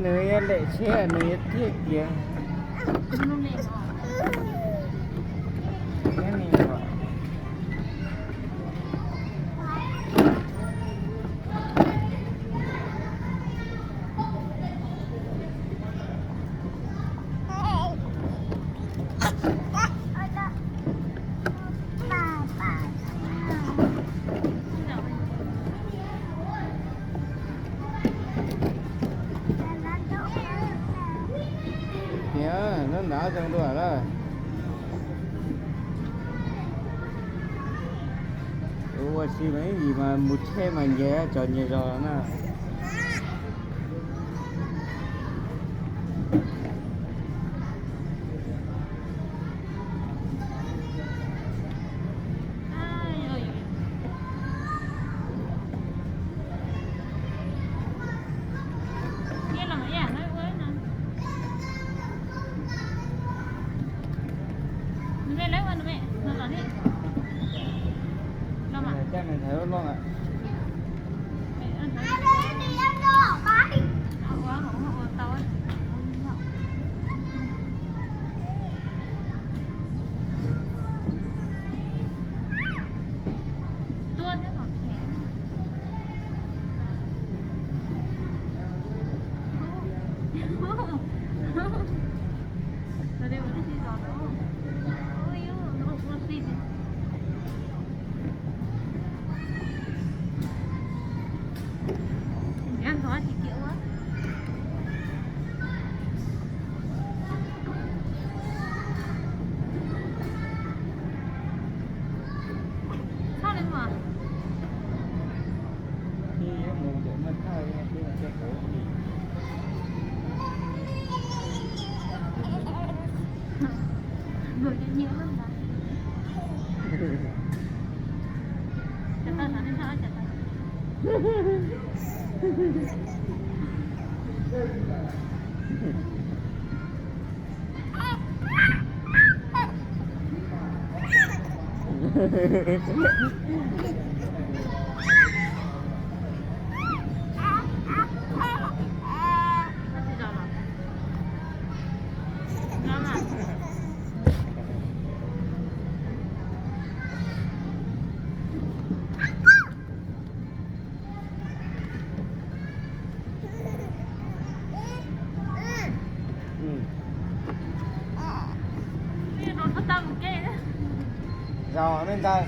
Nws yuav lem tsheb nws yuav thiaj kiag. Nyob nrad zoo dua lawm. Ua si mas ib yim mas mus tsheb mas nyias cov nyias zos na. Zaum nej ntxawg.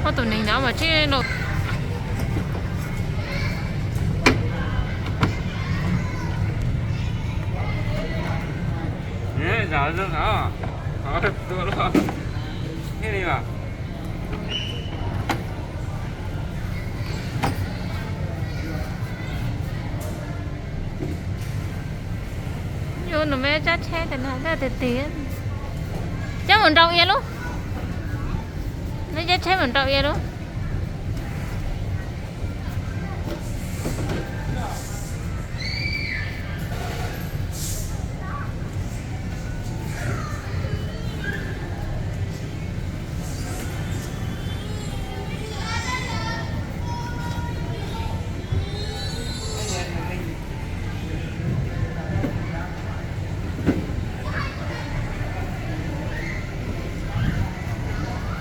Ua tus neeg nyob mas tsis los. Zaum zoo no, tua los thiaj li mas. Yus nws me cab tsheb tas no cab tiag tiag. Cab mus nrau ia lub. Neb cab tsheb mus nrau ia lub.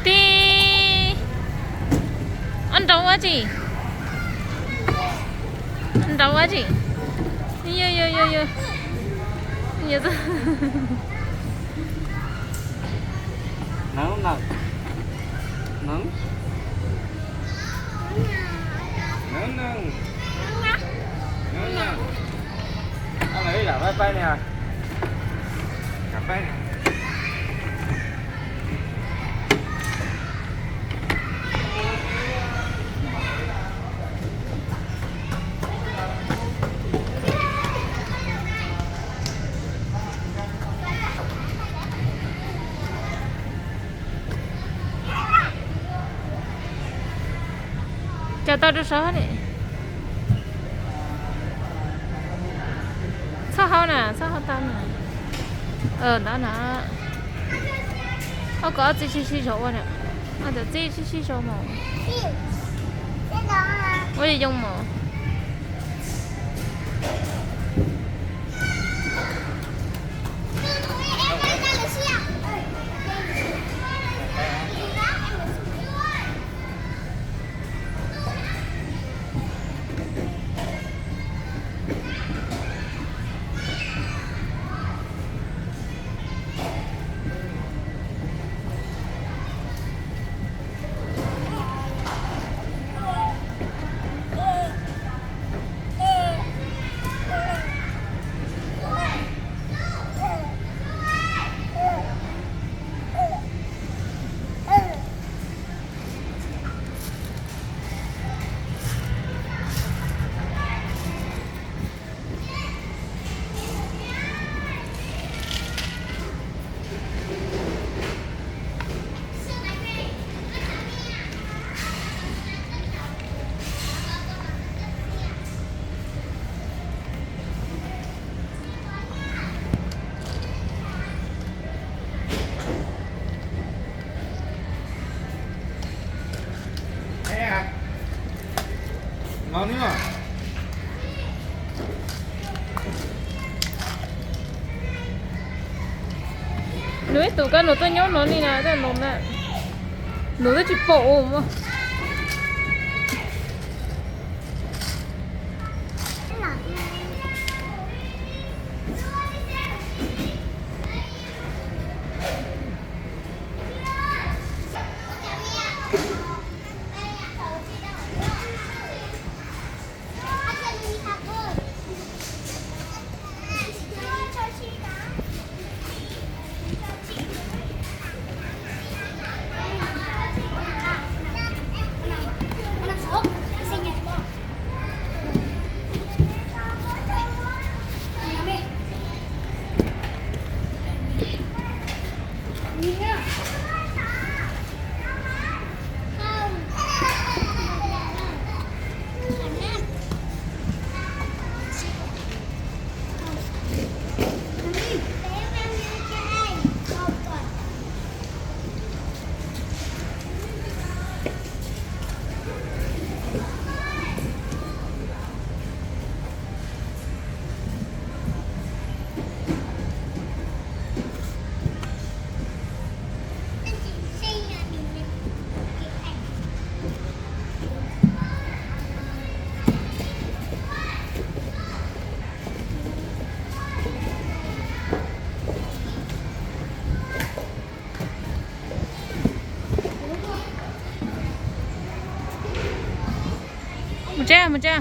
Tib Tsis nrau ua tsis. Yo yo yo yo. Yo. Nov nov nov nov nov. Lam pab pab niag. Lam pab. Coj tau rau saud ne. Txhob hau na, txhob hau tau na. Ntawd na. Ob kom ob txiv sib sib zog ua na. Ob txiv sib sib zog mus. Ua zoo mus. Nws ib tug kab nws tuaj nyob no li na, nws twb tsis pom ua mas. Mus tsa, mus tsa.